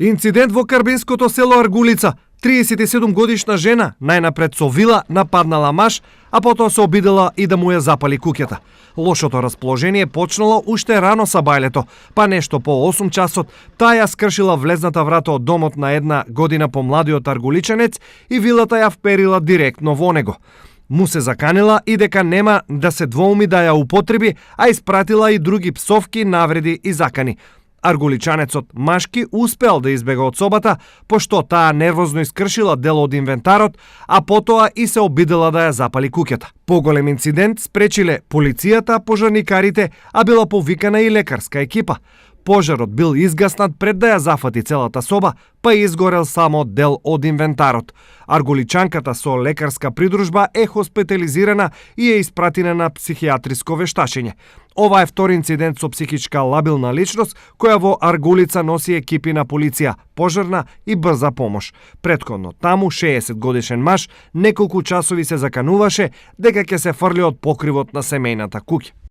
Инцидент во карбинското село Аргулица. 37 годишна жена најнапред со вила нападнала маж, а потоа се обидела и да му ја запали куќата. Лошото расположение почнало уште рано сабајлето, па нешто по 8 часот таа ја скршила влезната врата од домот на 1 година помладиот аргуличанец и вилата ја вперила директно во него. Му се заканила и дека нема да се двоуми да ја употреби, а испратила и други псовки, навреди и закани. Аргуличанецот машки успеал да избега од собата, пошто таа нервозно искршила дел од инвентарот, а потоа и се обидела да ја запали куќата. Поголем инцидент спречиле полицијата, пожарникарите, а била повикана и лекарска екипа. Пожарот бил изгаснат пред да ја зафати целата соба, па изгорел само дел од инвентарот. Аргуличанката со лекарска придружба е хоспитализирана и е испратена на психијатриско вештачење. Ова е втори инцидент со психичка лабилна личност која во Аргулица носи екипи на полиција, пожарна и брза помош. Претходно таму 60 годишен маж неколку часови се закануваше дека ќе се фрли од покривот на семејната куќа.